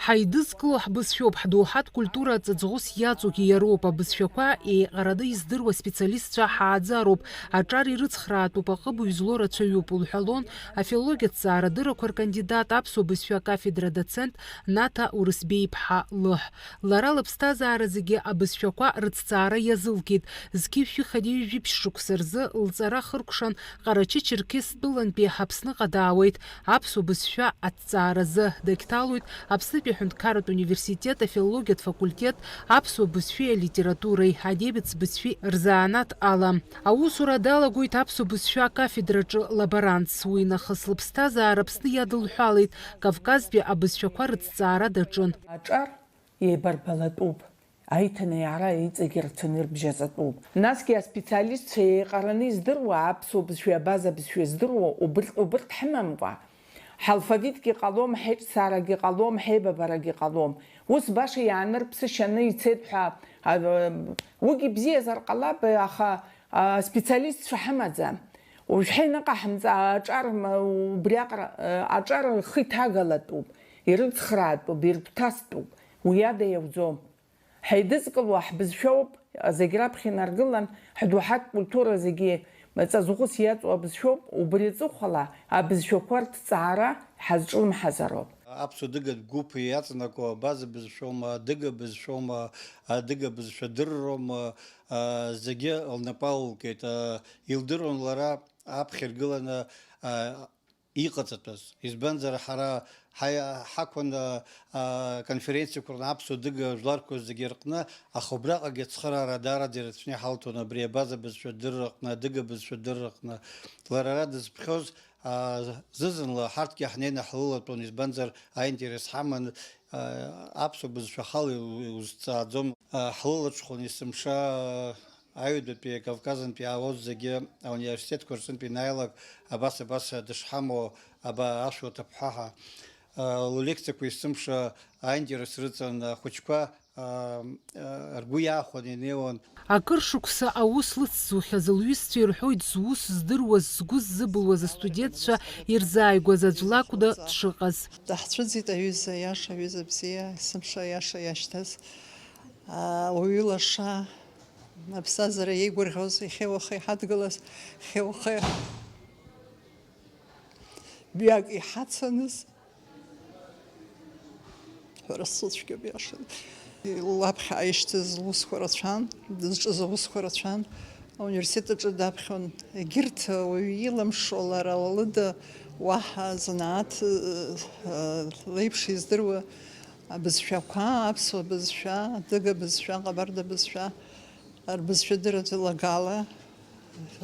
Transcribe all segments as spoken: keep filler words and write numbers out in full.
Ҳаидызкыло ҳбызшәоуп, ҳдоуҳатә культура аҵаӡӷәыс иаҵоугьы иароуп, абызшәақәа еиҟараны издыруа специалистцәа ҳааӡароуп, аҿар ирыцхраатәуп, аҟыбаҩ злоу рацәаҩуп, лҳәалон афилологиатә ҭҵаарадыррақәа ркандидат, аԥсуа бызшәа акафедра адоцент Наҭа Урысбеи-иԥҳа Лыҳ. Лара лыԥсҭазаара зегьы абызшәақәа рыҭҵаара иазылкит. Зқьи жәшәи хынҩажәи жәиԥшь шықәса рзы лҵара хыркәшан Ҟарачы-Черқьес тәылантәи Аԥсныҟа даауеит. Аԥсуа бызшәа аҭҵааразы дагьҭалоит Аԥснытәи аҳәынҭқарратә университет афилологиатә факультет аԥсуа бызшәеи алитературеи, адебет бызшәеи рзанааҭ ала. Аусура далагоит аԥсуа бызшәа акафедраҿы лаборантс. Уи нахыс лыԥсҭазаара Аԥсны иадылҳәалеит, Кавказтәи абызшәақәа рыҭҵаара даҿын. Аҿар еибарбалатәуп. Аиҭанеиаара иҵегьы рцәаны ирбжьаҵатәуп. Насгьы аспециалистцәа еиҟараны издыруа, аԥсуа бызшәеи абаза бызшәеи здыруа убырҭ, убырҭ ҳамамкәа, ҳалфавитгьы ҟалом, ҳеиҿцаарагьы ҟалом, ҳеибабарагьы ҟалом. Ус баша иаанырԥсышьаны ицеит ҳәа, а, уигьы бзиазар ҟалап, аха, а, специалистцәа ҳамаӡам. Уажә ҳаҩныҟа ҳамҵа-, аҿар, м, убриаҟара, а, аҿар рхы иҭагалатәуп, ирыцхраатәуп, ирыгәҭастәуп, уи ада иауӡом. Ҳаидызкыло ҳбызшәоуп, зегь раԥхьа инаргылан, ҳдоуҳатә культура зегьы ҵаҵӷәыс иаҵоу абызшәоуп, убри аҵыхәала абызшәақәа рҭҵаара ҳазҿлымҳазароуп. Аԥсуа дыгатә гәыԥ иаҵанакуа абаза бызшәоума, адыга бызшәоума, адыга бызшәа дырроума, а, зегьы лнапы алалкит. А, илдыруан лара аԥхьа иргыланы, а, иҟаҵатәыз. Избанзар, ҳара ҳаи-, ҳақәын, а, а, конференциақәа рҟны аԥсуа дыга жәларқәа зегьы рҟны, аха убраҟагьы ацхыраара даараӡа ирацәаны иҳалҭон абри абаза бызшәа дырраҟны, адыга бызшәа дырраҟны. Лара ара дызԥхьоз, а, зны-зынла ҳарҭгьы ҳнеины ҳлылатәон, избанзар, аинтерес ҳаман, а, аԥсуа бызшәа ахала иу-, иузҵааӡом. А, ҳлылаҽхон есымша, а, аҩадатәи Кавказынтәи иаауаз зегьы ауниверситетқәа рҿынтә ианааилак, абас-абас дышҳамоу, аба, ашәа уҭыԥҳаҳа. А, ллекциақәа есымша аинтерес рыҵан, ахәыҷқәа, а, а, ргәы иаахәаны инеиуан. Акыр шықәса аус лыцзухьаз лҩызцәа ирҳәоит зус здыруаз, згәы ззыбылуаз астудентцәа ирзааигәаз аӡә лакәны дшыҟаз. Даҳцәыӡит аҩыза, иаша аҩыза бзиа, есымша аиаша иашьҭаз, а, уаҩы лаша, аԥсҭазаара иеигәырӷьоз, иахьеи уахеи ҳадгылаз, иахьеи уахеи мҩак иҳацаныз, ҳәара сцәгьоуп, иашан. Лаԥхьа ишьҭаз лусқәа рацәан, дызҿыз аусқәа рацәан. Ауниверситет аҿы даԥхьон. Егьырҭ ауаҩы илымшо, лара лыда уаҳа занааҭ, э, леиԥш издыруа абызшәақәа, аԥсуа бызшәа, адыга бызшәа, ҟабарда бызшәа, рбызшәа дырӡ лагала,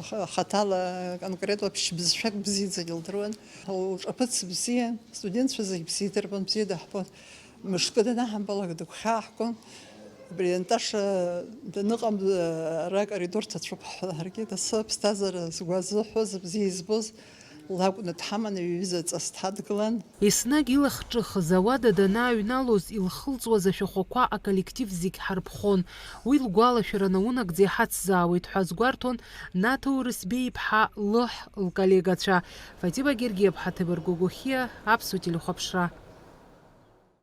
х-, хаҭала конкретла ԥшь-, бызшәак бзиаӡагьы лдыруан. Лҿаԥыц бзиан, студентцәа зегь бзиа идырбон, бзиа даҳбон. Мышкы данаҳамбалак дыгәхьааҳгон. Абри Наташа даныҟам, ара акоридор ҭацәуп ҳҳәаргьы, доусы аԥсҭазаара згәы азыҳәоз, бзиа избоз лакәны дҳаман, иҩыза ҵас дҳадгылан. Еснагь илахҿыхыз, ауада данааҩналоз илхылҵуаз ашәахәақәа аколлектив зегь ҳарԥхон. Уи лгәалашәара наунагӡа иҳацзаауеит ҳәа азгәарҭон Наҭа Урысбеи-иԥҳа Лыҳ лколлегацәа. Фатима Гергиаԥҳа, Ҭемыр Гогохиа, Аԥсуа телехәаԥшра.